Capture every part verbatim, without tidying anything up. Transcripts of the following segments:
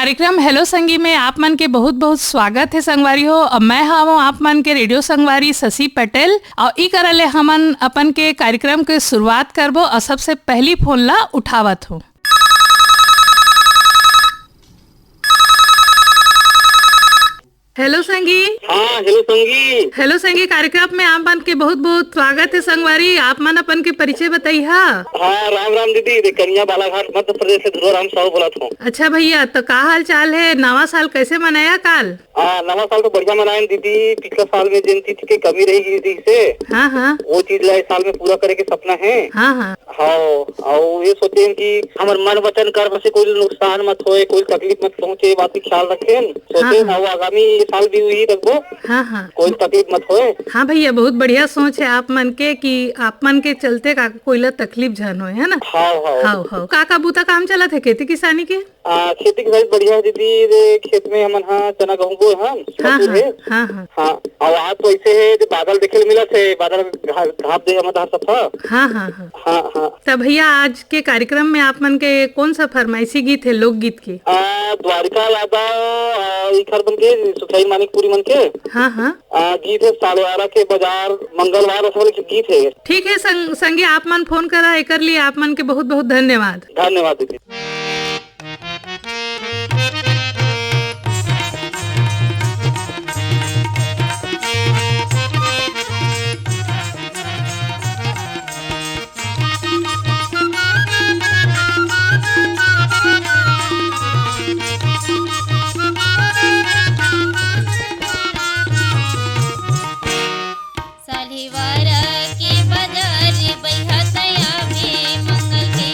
कार्यक्रम हेलो संगी में आप मन के बहुत बहुत स्वागत हे संगवारी हो। अब मैं हवं आप मन के रेडियो संगवारी शशि पटेल, और ई करा ले हमन अपन के कार्यक्रम के शुरुआत करबो, और सबसे पहली फोन ला उठावत हूँ। हेलो संगी। हाँ, हेलो संगी। हेलो संगी, कार्यक्रम में आप मन के बहुत बहुत स्वागत हे संगवारी। आप मन अपन के परिचय बताइहा। हाँ, राम राम दीदी, दे कनिया बालाघाट मध्य प्रदेश से ध्रुव राम साहू बोलत हूँ। अच्छा भैया, तो का हाल चाल हे? नवा साल कैसे मनाया काल? हाँ, नवा साल तो बढ़िया मनायन दीदी। पिछला साल में जेन चीज के कमी रही गई थी से, हाँ हाँ। वो चीज ला इस साल में पूरा करे के सपना है। हाँ हाँ। हाँ, और ये सोचेन कि हमर मन वचन कर्म से कोई नुकसान मत होए, कोई तकलीफ मत पहुँचे, ये बात के ख्याल रखेन। सोचेन हाँ, हाँ। और आगामी साल भी वही रखबो, हाँ हाँ। कोई तकलीफ मत होए। हाँ भैया, बहुत बढ़िया सोच है आप मन के कि आप मन के चलते का कोई ला तकलीफ झन होए, है ना? हाँ, हाँ। हाँ हाँ। का का बूता काम चलत है खेती किसानी के? आ, खेती किसानी बढ़िया है दीदी। रे खेत में हमन हा चना गहूं बोए हन, हाँ मसूर हाँ। है। हाँ हाँ। हाँ, और आज तो ऐसे है जो बादल देखे ले मिलत है, बादल घा-, घाप दे हमर धान सफा। हाँ हाँ हाँ। हाँ हाँ। तब भैया, आज के कार्यक्रम में आप मन के कौन सा फरमाइशी गीत है लोकगीत के? आ, द्वारिका यादव, आ, इखर मन के, सुखियाई मानिकपुरी मन के। हाँ हाँ। आ, गीत है सालेवारा के बाजार मंगलवार, ऐसा वाले गीत है। ठीक है संग-, संगे आप मन फोन करा, एकर लिए आप मन के बहुत बहुत धन्यवाद। धन्यवाद दीदी। साल्हेवारा के बाजार बइहा तया में मंगल के,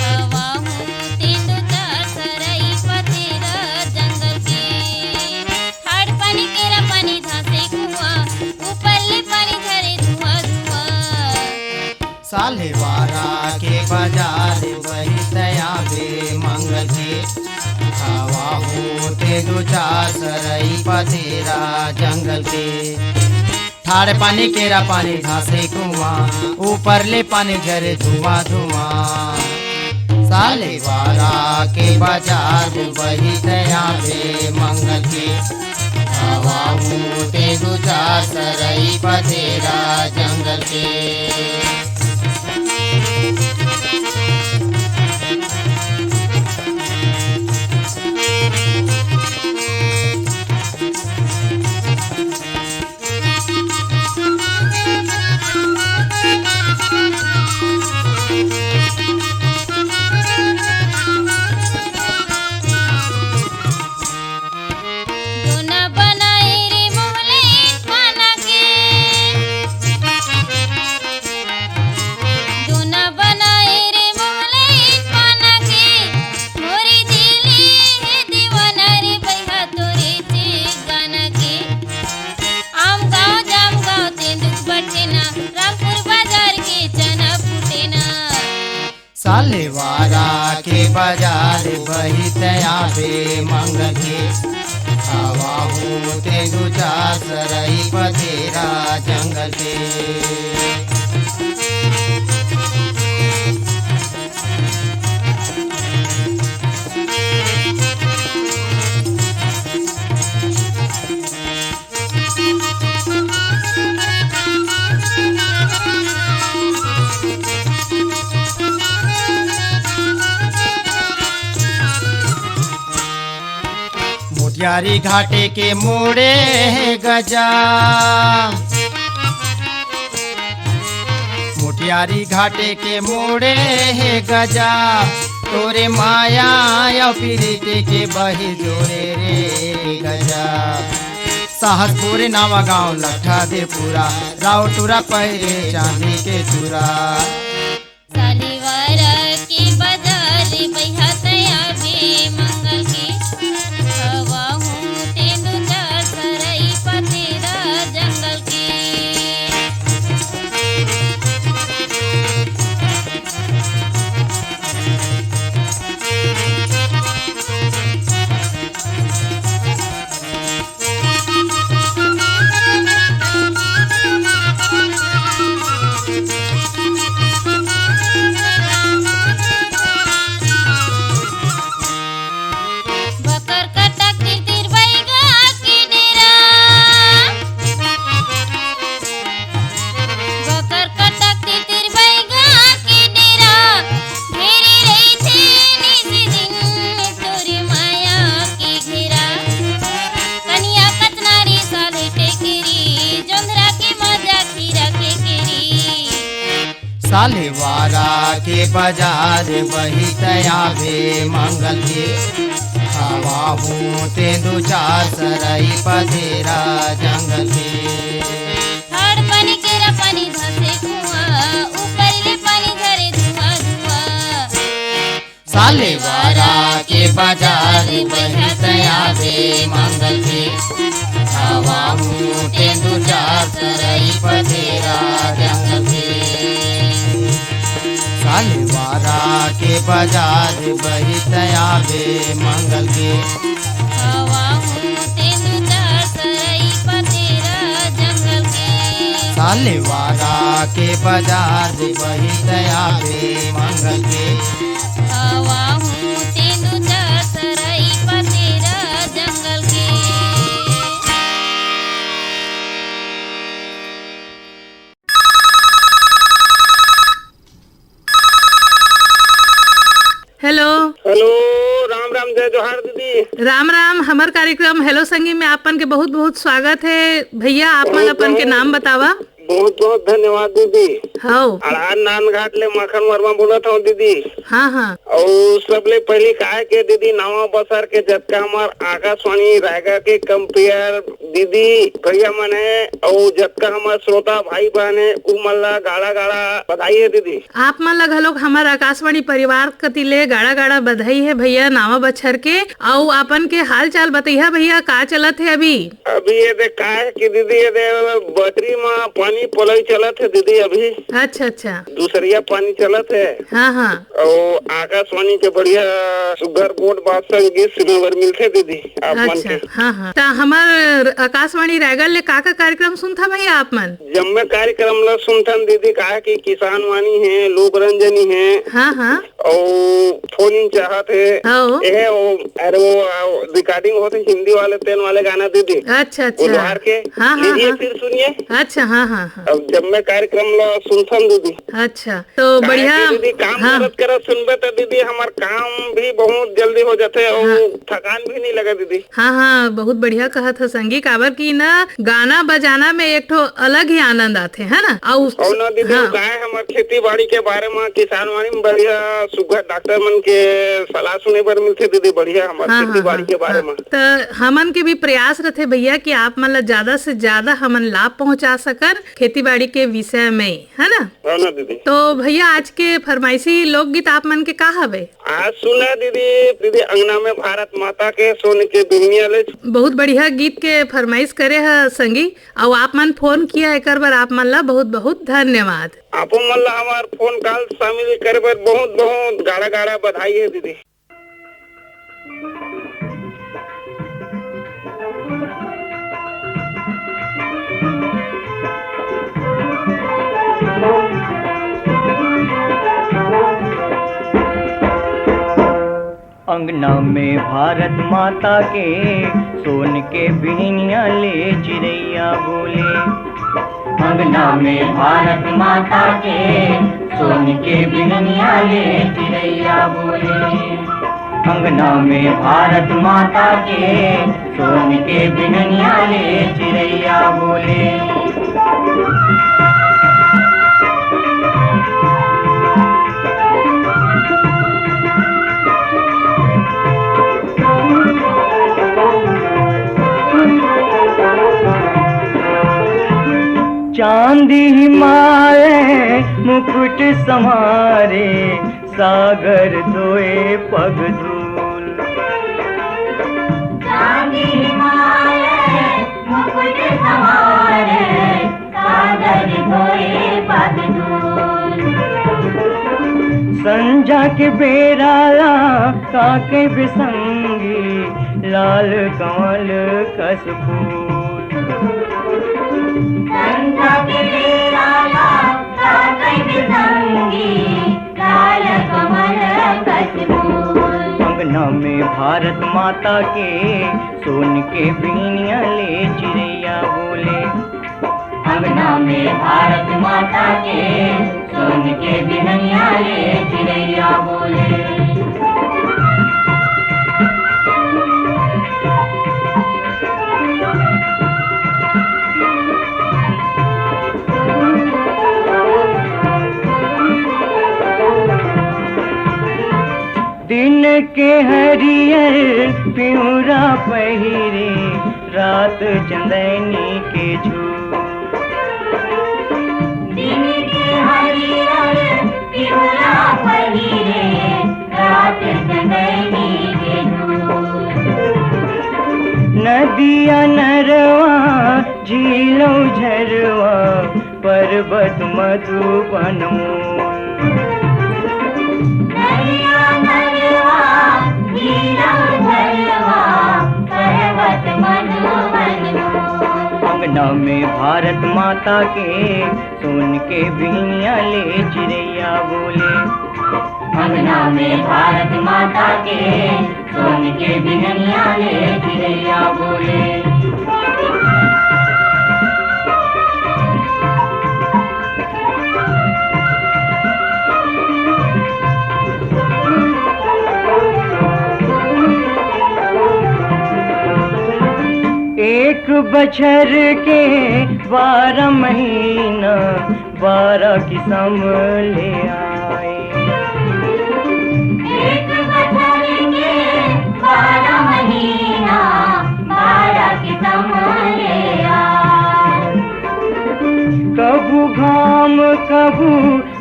हवा हूँ तेंदू चार सरई पथेरा जंगल के। हाड़ पानी केरा पानी धांसे कुआं, ऊपर ले पानी झरे धुआं धुआं। साल्हेवारा के बाजार बही तया बे मंगल के, खावा होते दो चार सरई पथेरा जंगल के। ठाड़ पानी केरा पानी घासे कुआं, ऊपर ले पानी झरे धुआं धुआं। साल्हेवारा के बाजार बही तया बे मंगल के, खावा होते दो चार सरई पथेरा जंगल के। दोना बनाए रे मोहले खाना के। दोना बनाए रे मोहले खाना के। मोरी दिली हे दीवाना रे बइहा तोरे ठिकाना के। आम गाँव जाम गाँव तेंदुक बठेना। रामपुर बाजार के चना फुटेना। साल्हेवारा के बाजार बही तया बे मंगल के, खावा होते दो चार सरई पथेरा जंगल के। मोटियारी घाटे के मोड़े हे गजा, मोटियारी घाटे के मोड़े हे गजा, तोरे माया या पीरित के बही जोरे रे गजा। सहसपुर नवा गाँव लट्ठा दे पूरा, राउटुरा पहिरे चांदी के चूरा। साल्हेवारा के बाजार बइहा तया बे मंगल के, हवा हूँ तेंदू चार सरई पथेरा जंगल के। सालेवारा के बजार बहित आबे मंगल के, खवाहूँ ते दू चार सरई पथेरा जंगल के। हड़ पानी, केरा पानी, धसे कुआँ, ऊपर ले पानी झरे धुआँ धुआँ। सालेवारा के बजार बहित आबे मंगल के, खवाहूँ ते दू चार सरई पथेरा जंगल के। सालेवारा के बजार बहित आबे मंगल के। खवाहूँ ते दू चार सरई पथेरा जंगल के। सालेवारा के बजार बहित आबे मंगल के। खवाहूँ ते दू चार सरई पथेरा जंगल के। हेलो। हेलो, राम राम, जय जोहार दीदी। राम राम, हमर कार्यक्रम हेलो संगी में आपन के बहुत बहुत स्वागत है। भैया, आप मन बहुत अपन के बहुत नाम बतावा। बहुत बहुत धन्यवाद दीदी। हव। अड़ार नांदघाट ले माखन वर्मा बोलत हव दीदी। हाँ, हाँ। अउ सबले पहिली काय के दीदी, नवा बछर के जतका हमर आकाशवाणी रायगढ़ के कंपेयर दीदी भैया मन हे अउ जतका हमर श्रोता भाई बहन हे, उमन ला गाड़ा गाड़ा बधाई हे दीदी। आप मन ला घलोक हमर आकाशवाणी परिवार कति ले गाड़ा गाड़ा बधाई हे भैया, नवा बछर के। अउ आपन के हाल चाल बतैहा भैया, का चलत हे अभी? अभी ये दे का हे कि दीदी, ये दे बटरी म पानी पलई चलत हे दीदी, अभी। अच्छा, अच्छा। दूसरिया पानी चलत हे। हाँ, हाँ। अउ आकाशवाणी के बढ़िया सुग्घर गोठ बात संगीत सुने बर मिलथे दीदी, आप मन अच्छा, के। हाँ, हाँ। त हमर आकाशवाणी रायगढ़ ले का का कार्यक्रम सुनथा भैया आप मन? जम्मे कार्यक्रम ल सुनथन दीदी, काहे कि किसान वाणी हे, लोक रंजनी हे। हाँ, हाँ। अउ फोन इन चाहत हे। हाँ। एहे, ओ, अरे वो, आ, रिकॉर्डिंग होत हे हिंदी वाले, तेन वाले गाना दीदी। अच्छा, अच्छा। बुधवार के। हाँ, हाँ, लीजिए हाँ। फिर सुनिए। अच्छा, हाँ, हाँ, हाँ। अब जम्मे कार्यक्रम ल सुनथन दीदी। अच्छा, तो काहे बढ़िया। कि दीदी, काम हाँ। करत करत सुनबे त दीदी, हमर काम भी बहुत जल्दी हो जाथे अउ हाँ। थकान भी नहीं लगे दीदी। हाँ, हाँ, बहुत बढ़िया कहत ह संगी, काबर कि ना गाना बजाना में एक ठो अलग ही आनंद आथे, है ना? अउ उस अउ ना दीदी, हाँ। काय हमर खेती बाड़ी के बारे म, किसान वाणी म बढ़िया सुग्घर डॉक्टर मन के सलाह सुने बर मिलथे दीदी, बढ़िया हमर हाँ, खेती हाँ, बाड़ी हाँ, के बारे हाँ। म। त हमन के भी प्रयास रथे भैया कि आप मन ला ज्यादा से ज्यादा हमन लाभ पहुंचा सकन खेती बाड़ी के विषय में, है ना? हाँ ना दीदी। तो भैया, आज के फरमाइशी लोकगीत आप मन के का हवे? आज सुना दीदी, दीदी अंगना में भारत माता के सोन के बिहनिया ले। बहुत बढ़िया गीत के फरमाइश करे ह संगी, अउ आप मन फोन किया, एकर बर आप मन ला बहुत बहुत धन्यवाद। आपो मन ला हमार फोन कॉल शामिल करे बर बहुत बहुत गाड़ा गाड़ा बधाई हे दीदी। अंगना में भारत माता के सोन के बिहनिया ले चिरैया बोले। अंगना में भारत माता के सोन के बिहनिया ले चिरैया बोले। अंगना में भारत माता के सोन के बिहनिया ले चिरैया बोले। चांदी हिमालय मुकुट संवारे, सागर धोए पग धूल। चांदी हिमालय मुकुट संवारे, सागर धोए पग धूल। संझा के बेरा ला ताके बिसंगी, लाल कमल कस फूल। संझा के बेरा ला ताके बिसंगी, लाल कमल कस फूल। अंगना में भारत माता के सोन के बिहनिया ले चिरैया बोले। अंगना में भारत माता के सोन के बिहनिया ले चिरैया बोले। के हरियर पिंवरा पहिरे, रात चंदैनी के झूर। दिन के हरियर पिंवरा पहिरे, रात चंदैनी के झूर। नदिया नरवा झीलौ झरवा, पर्वत मधुबन मोर। नदिया नरवा, झीलौ झरवा, पर्वत मधुबन मोर। अंगना में भारत माता के, सोन के बिहनिया ले चिरैया बोले। अंगना में भारत माता के, सोन के बिहनिया ले चिरैया बोले। एक बछर के बारह महीना, बारह किसम ले आए। एक बछर के बारह महीना, बारह किसम ले आए। कभू घाम, कभू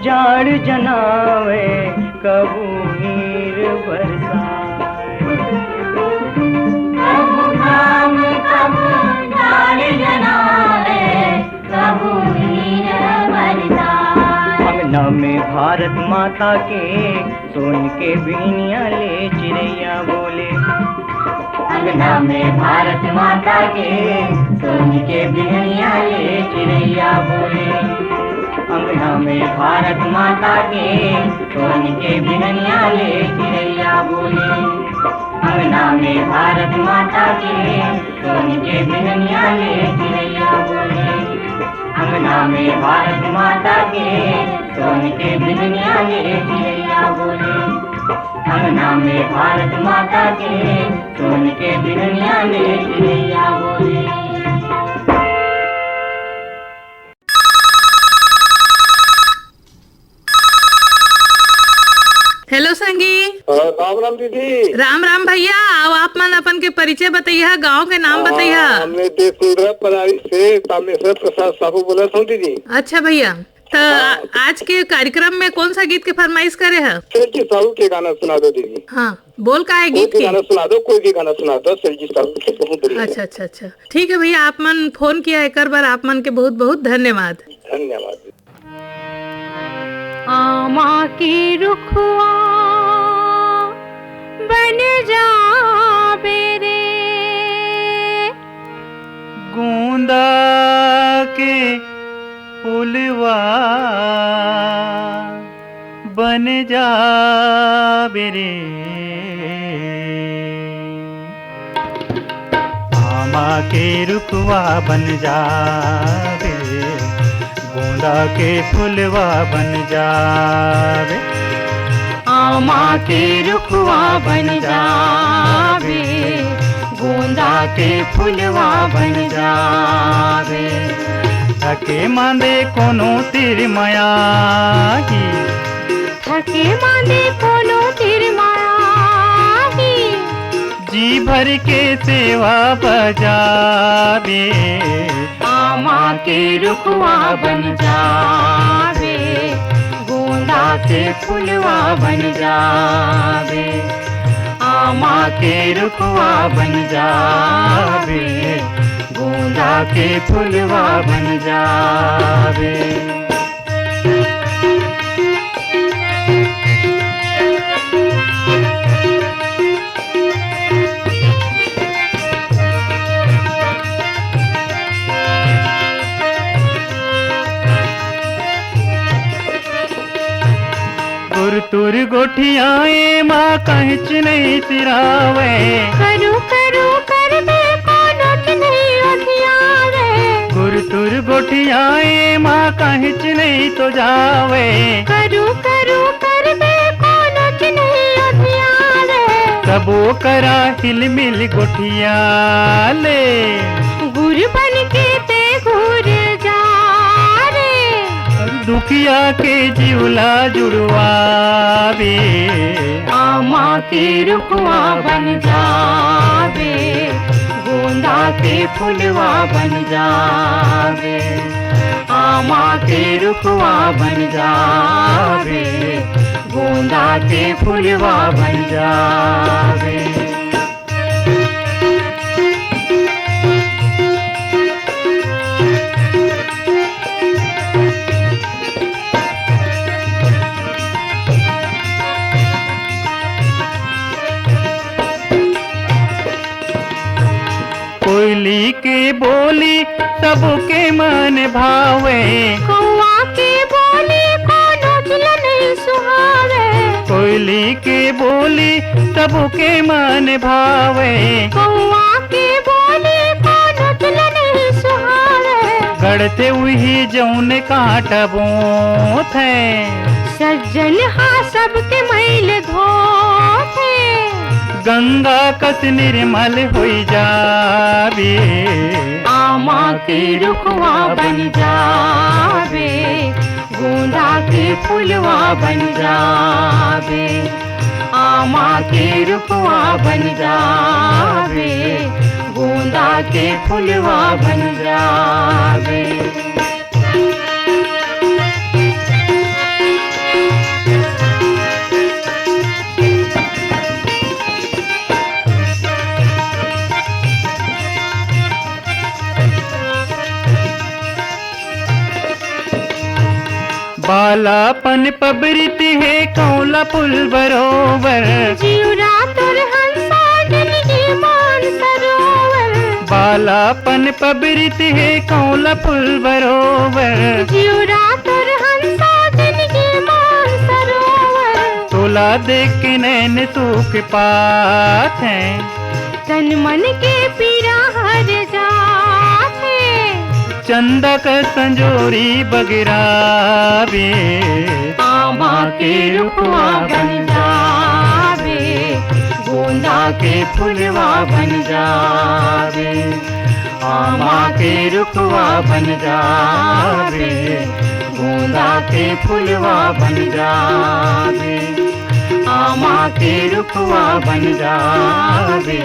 जाड़ जनावे, कभू नीर बरसाए। कभू घाम, कभू जाड़ जनावे, कभू नीर बरसाए। अंगना में भारत माता के, सोन के बिहनिया ले चिरैया बोले। अंगना में भारत माता के, सोन के बिहनिया ले चिरैया बोले। अंगना में भारत माता के, सोन के बिहनिया ले चिरैया बोले। अंगना में भारत माता के, सोन के बिहनिया ले चिरैया बोले। अंगना में भारत माता के, सोन के बिहनिया ले चिरैया बोले। अंगना में भारत माता के, सोन के बिहनिया ले चिरैया बोले। हेलो संगी। अ, राम राम दीदी। राम राम भैया, अब आप मन अपन के परिचय बतैया, गांव के नाम अ, बतैया। हमने ते कुंदरा परारी से तामेश्वर प्रसाद साहू बोला था दीदी। अच्छा भैया, तो हाँ। आज के कार्यक्रम में कौन सा गीत के फरमाइश करे है? सेठ जी साहू के गाना सुना दो दीदी। हाँ, बोल का है कोई गीत भी के? गाना सुना दो, कोई भी गाना सुना दो, सेठ जी साहू के, बहुत बढ़िया। अच्छा, अच्छा, अच्छा, ठीक है भैया, आप मन फोन किया एक बार, आप मन के बहुत बहुत धन्यवाद। धन्यवाद। आमा के रुखवा बन जाबे रे। गोंदा के फुलवा बन जाबे रे। आमा के रुखवा बन जाबे, गोंदा के फुलवा बन जाबे। आमा के रुखवा बन जाबे, गोंदा के फुलवा बन जाबे। थके मांदे कोनो तीर माया ही, थके मांदे कोनो तीर माया ही। जी भर के सेवा बजाबे। आमा के रुखवा बन जाबे, गोंदा के फुलवा बन जाबे। आमा के रुखवा बन जाबे, गोंदा के फुलवा बन जाबे। गुरतुर गोठियाए मा कहिच नहीं सिरावे। करू करू करबे कोनोच नहीं ओठियावे। गुरतुर गोठियाए मा कहिच नहीं तो जावे। करू करू करबे कोनोच नहीं ओठियावे। सबो करा हिलमिल गोठिया ले। गुर बन के ते घुर जा रे। दुखिया के जीव ला जुड़वाबे, आमा के रुखवा बन जाबे, गोंदा के फुलवा बन जाबे, आमा के रुखवा बन जाबे, गोंदा के फुलवा बन जाबे। कोयली के बोली सबके मन भावे। कौआ के बोली कोनो ल नइ सुहावे। कोयली के बोली सबके मन भावे। कौआ के बोली कोनो ल नइ सुहावे। गढ़थे उही जौन कांटा बोथे। सज्जन हा सबके मैल धोथे। गंगा कस निर्मल होई जाबे। आमा के रुखवा बन जाबे, गोंदा के फुलवा बन जाबे। आमा के रुखवा बन जाबे, गोंदा के फुलवा बन जाबे। बालापन पबरित हे कौला फूल बरोबर। जिउरा तोर हंसा जिनगी मान सरोवर। बालापन पबरित हे कौला फूल बरोबर। जिउरा तोर हंसा जिनगी मान सरोवर। तोला देख के नैन सुख पाथे। तन मन के पीरा हर जाथे। चंदा का संजोरी बगराबे। आमा के रुखवा बन जाबे, गोंदा के फुलवा बन जाबे। आमा के रुखवा बन जाबे, गोंदा के फुलवा बन जाबे। आमा के रुखवा बन जाबे,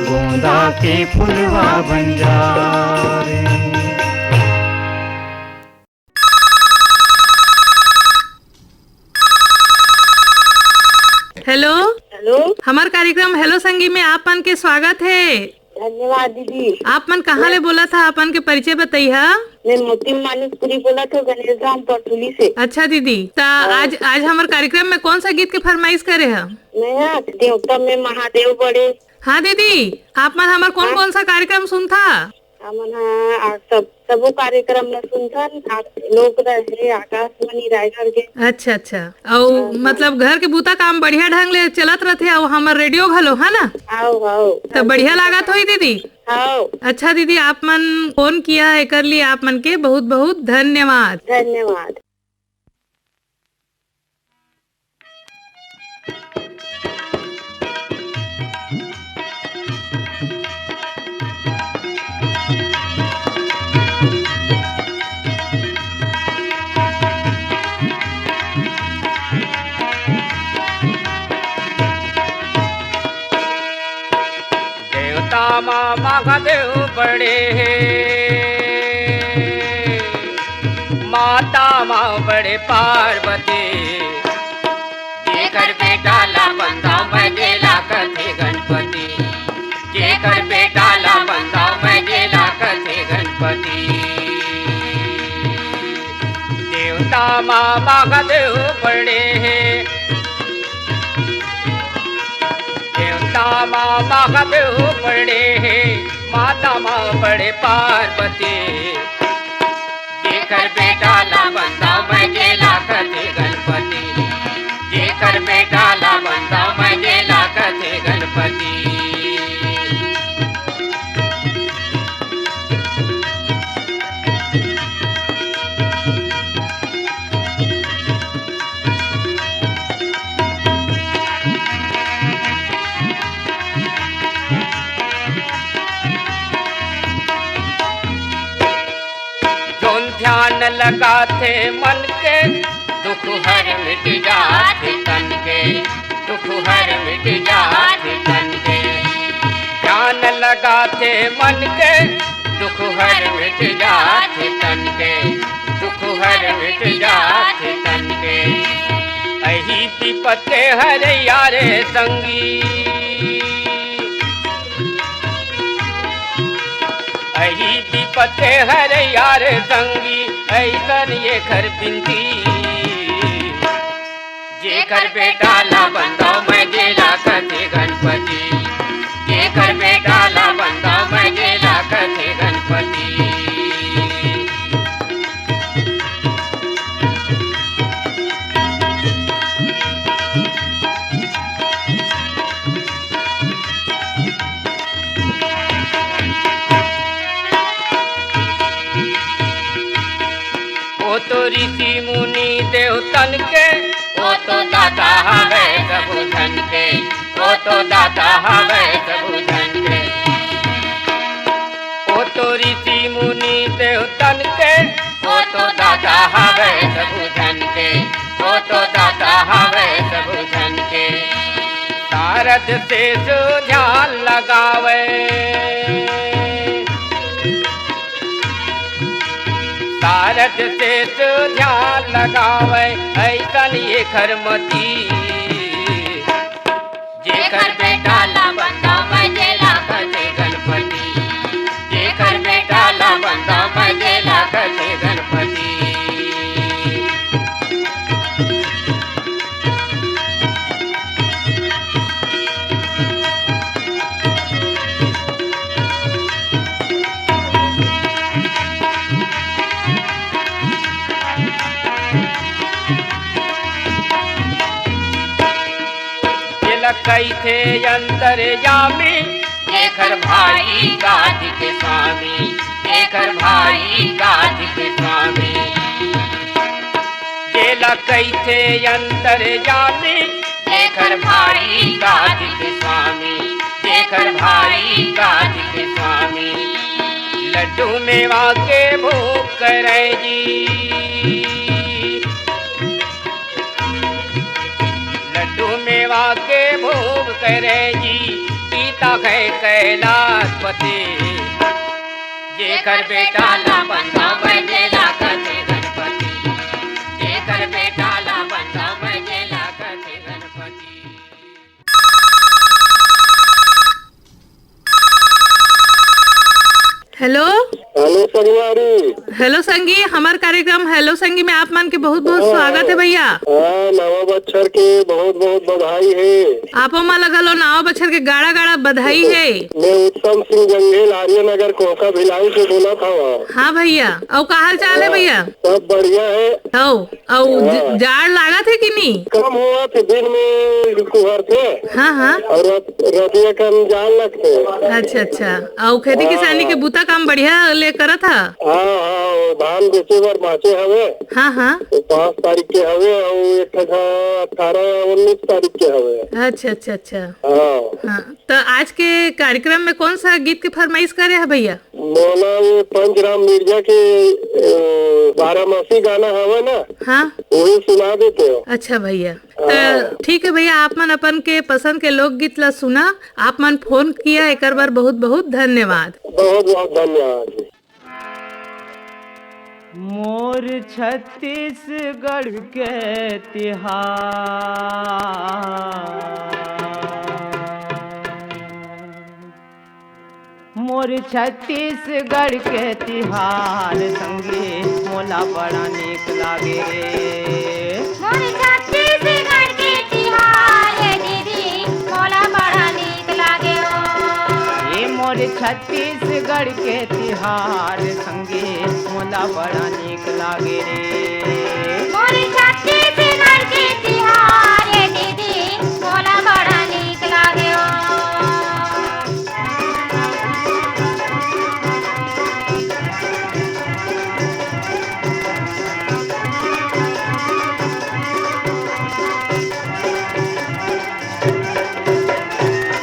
गोंदा के फुलवा बन जाबे। हेलो। हेलो। हमर कार्यक्रम हेलो संगी में आप मन के स्वागत हे। धन्यवाद दीदी। आप मन कहाँ ले बोलत हा, अपन के परिचय बताइहा। मैं मोती मानिकपुरी बोलत हूँ, गणेश धाम परसुली से। अच्छा दीदी, त हाँ। आज, आज हमर कार्यक्रम में कौन सा गीत के फरमाइश करे हा? मैं हा देवता में महादेव बड़े। हाँ दीदी, आप मन हमर कौन हाँ। कौन सा कार्यक्रम सुनथा? हमन हा आ सब, सबो कार्यक्रम ला सुनथन। आप लोग रहे आकाशवाणी रायगढ़ के। अच्छा, अच्छा। अउ हाँ, हाँ। मतलब घर के बूता काम बढ़िया ढंग ले चलत रथे, अउ हमर रेडियो घलो, है ना? हाव, हाव। त बढ़िया लागत होही दीदी? हाव। अच्छा दीदी, आप मन फोन किया, एकर लिए आप मन के बहुत बहुत धन्यवाद। धन्यवाद। देवता मा महादेव बड़े हे, माता मा बड़े पार्वती। जेकर बेटा ला बंदाव मैं गेला कथे गणपति, जेकर बेटा ला बंदाव मैं गेला कथे गणपति। देवता मा महादेव बड़े हे, देवता मा महादेव बड़े हे, माता मा बड़े पार्वती। जेकर बेटा ला बंदाव मैं गेला कथे गणपति, जेकर बेटा ला बंदाव मैं गेला कथे गणपति। जोन ध्यान ल लगाथे मन के, दुख हर मिट जाथे तन के, दुख हर मिट जाथे तन के। ध्यान लगाथे मन के, दुख हर मिट जाथे तन के, दुख हर मिट जाथे तन के। अही विपत हरैया रे संगी, अही विपत हरैया रे संगी, अइसन एकर बिनती। जेकर बेटा ला बंदव मैं जेला कथे गणपति, जेकर बेटा ला बंदव मैं जेला कथे गणपति। ओ तो ऋषि मुनि देवतन के, ओ तो दाता हवे सबो झन के, ओ तो दाता हवे सबो झन के। ओ तो ऋषि मुनि देवतन के, ओ तो दाता हवे सबो झन के, ओ तो दाता हवे सबो झन के। शारद शेष ध्यान लगावे, शारद शेष ध्यान लगावे, अइसन एकर मति। जेकर बेटा ला बंदव मैं जेला कथे गणपति, जेकर बेटा ला बंदव मैं जेला कथे गणपति। जेला कहिथे अंतर्यामी, जेकर भाई कार्तिक स्वामी, जेकर भाई कार्तिक स्वामी। जेला कहिथे अंतर्यामी, जेकर भाई कार्तिक स्वामी, जेकर भाई कार्तिक स्वामी। लड्डू मेवा के भोग करे जी, लड्डू मेवा के भोग करे जी, पिता है कैलाशपति। जेकर बेटा ला बंदव मैं जेला कथे गणपति, जेकर बेटा ला बंदव मैं जेला कथे गणपति। हेलो। हेलो संगवारी। हेलो संगी, हमर कार्यक्रम हेलो संगी में आप मन के बहुत बहुत हाँ। स्वागत हे भैया। हाँ, नवा बछर के बहुत बहुत बधाई हे। आपो मन ला घलो नवा बछर के गाड़ा गाड़ा बधाई हे। मैं उत्तम सिंह जंघेल, आर्यनगर, कोहका भिलाई से बोलत हवं। हाँ भैया, अउ का हाल चाल हे हाँ, भैया? सब बढ़िया हे। अउ अउ ज-, हाँ। जाड़ लागत हे कि नी? कम होवत हे, दिन में कुहरथे। हाँ, हाँ। अउ रत-, रतिया कन जाड़ लगथे। अच्छा, अच्छा। अउ खेती किसानी के हाँ। बुता काम बढ़िया ले करत हा? हाँ, हाँ, वो धान बेचे बर बाँचे हवे। हाँ, हाँ। वो पाँच तारीख के हवे, अउ एक ठा अठारह उन्नीस तारीख के हवे। अच्छा, अच्छा, अच्छा। हाँ। हाँ, त आज के कार्यक्रम में कौन सा गीत के फरमाइश करे है भैया? मोला ये पंचराम मिर्जा के, अ, बारामासी गाना हवे ना, हाँ। वही सुना देते हो। अच्छा भैया, हाँ। त ठीक है भैया, आप मन अपन के पसंद के लोकगीत ला सुना, आप मन फोन किया, एकर बर बहुत बहुत धन्यवाद। बहुत बहुत धन्यवाद। मोर छत्तीसगढ़ के तिहार, मोर छत्तीसगढ़ के तिहार संगी मोला बड़ा नीक लागे रे। मोर छत्तीसगढ़ के तिहार ये दीदी मोला बड़ा नीक लागे ओ। ये मोर छत्तीसगढ़ के तिहार संगी मोला बड़ा नीक लागे रे। मोर छत्तीसगढ़ के तिहार ये दीदी मोला बड़ा नीक लागे ओ।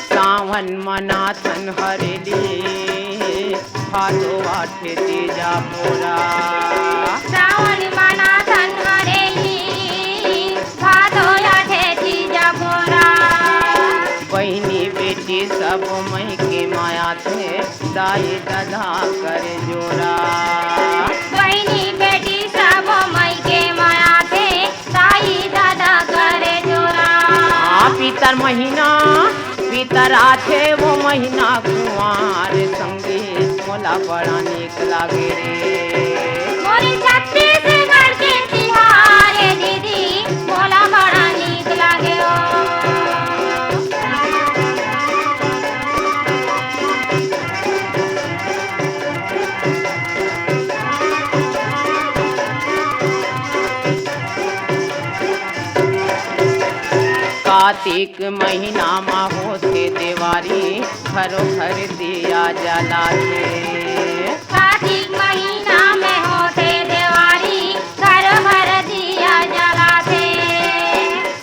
सावन मनाथन हरेली, भादो आठे तीजा पोरा। श्रावण माना तन हरे ही, भादो आठे तीजा पोरा। बहिनी बेटी सब मई के माया थे, दाई ददा कर जोरा। बहिनी बेटी सब मई के माया थे, दाई ददा करे जोरा। आ, पितर महीना, पितर आथे वो महीना कुंवार संगी, मोला बड़ा नीक लागे रे। मोरे छत्तीसगढ़ के तिहार ए दीदी, मोला बड़ा नीक लागे ओ। कार्तिक महीना मा होथे देवारी, घरो घर दिया जलाथे। कार्तिक महीना में होथे देवारी, घरो घर दिया जलाथे।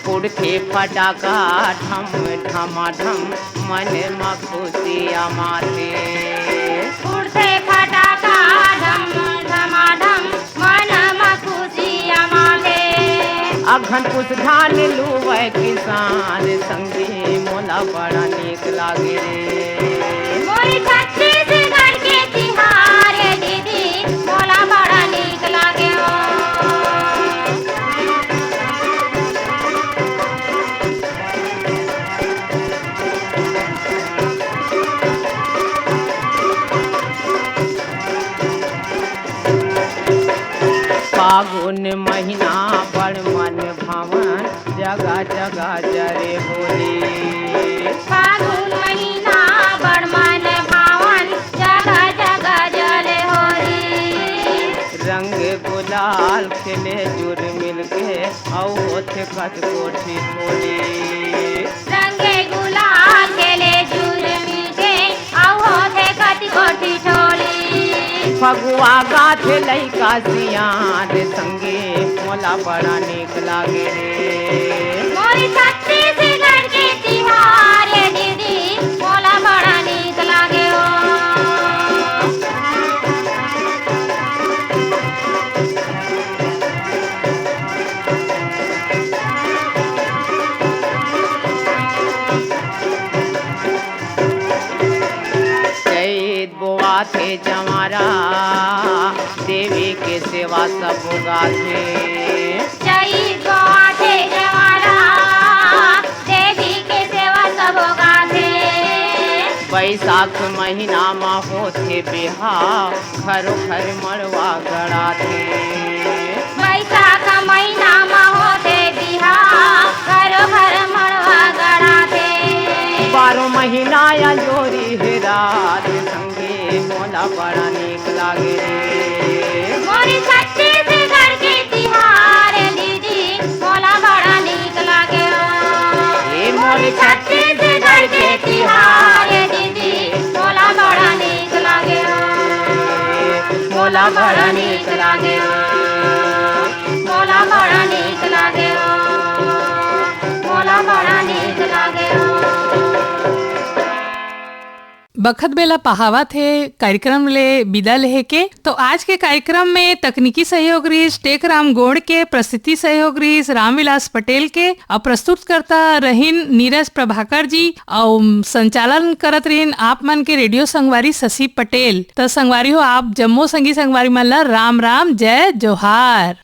फुटथे फटाका ढम ढमाढम, मन म खुशी अमाथे। फुटथे फटाका ढम ढमाढम, मन म खुशी अमाथे। अघन पुस धान लुवय किसान संगी, मोला बड़ा नीक लागे रे। मोर छत्तीसगढ़ के तिहार ए दीदी, मोला बड़ा नीक लागे ओ। फागुन महीना बड़ मन भावन, जगा जगा जरे होरी। फागुन महीना बड़ मन भावन, जगा जगा जरे होरी। रंग गुलाल खेले जुर मिलके, अउ होथे कतको ठिठोली। रंग गुलाल खेले जुर मिलके, अउ होथे कतको ठिठोली। फगुआ गाथे लइका सियान संगी, मोला बड़ा नीक लागे रे। मोर छत्तीसगढ़ के तिहार ए दीदी, मोला बड़ा नीक लागे ओ। चैत बोआथे जंवारा, देवी के सेवा सब गाथे। चैत बोआथे जंवारा, देवी के सेवा सब गाथे। बैसाख महीना म होथे बिहाव, घरो घर मड़वा गड़ाथे। बैसाख महीना म होथे बिहाव, घरो घर मड़वा गड़ाथे। बारो महीना अंजोरी हे रात संगे, मोला बड़ा नीक लागे रे। मोर छत्तीसगढ़ के तिहार ए दीदी, मोला बड़ा नीक लागे ओ। ए मोर छत्तीसगढ़ के तिहार ए दीदी, मोला बड़ा नीक लागे ओ। मोला बड़ा नीक लागे ओ। मोला बड़ा नीक लागे ओ। मोला बड़ा नीक लागे ओ। बखत बेला पहावत हे कार्यक्रम ले विदा लेहे के। तो आज के कार्यक्रम में तकनीकी सहयोग रहिस टेकराम गोड़ के, प्रस्तुति सहयोग रहिस रामविलास पटेल के, अउ प्रस्तुतकर्ता रहिन नीरज प्रभाकर जी, अउ संचालन करत रहिन आप मन के रेडियो संगवारी शशि पटेल। त संगवारी हो, आप जम्मो संगी संगवारी मन ला राम राम, जय जोहार।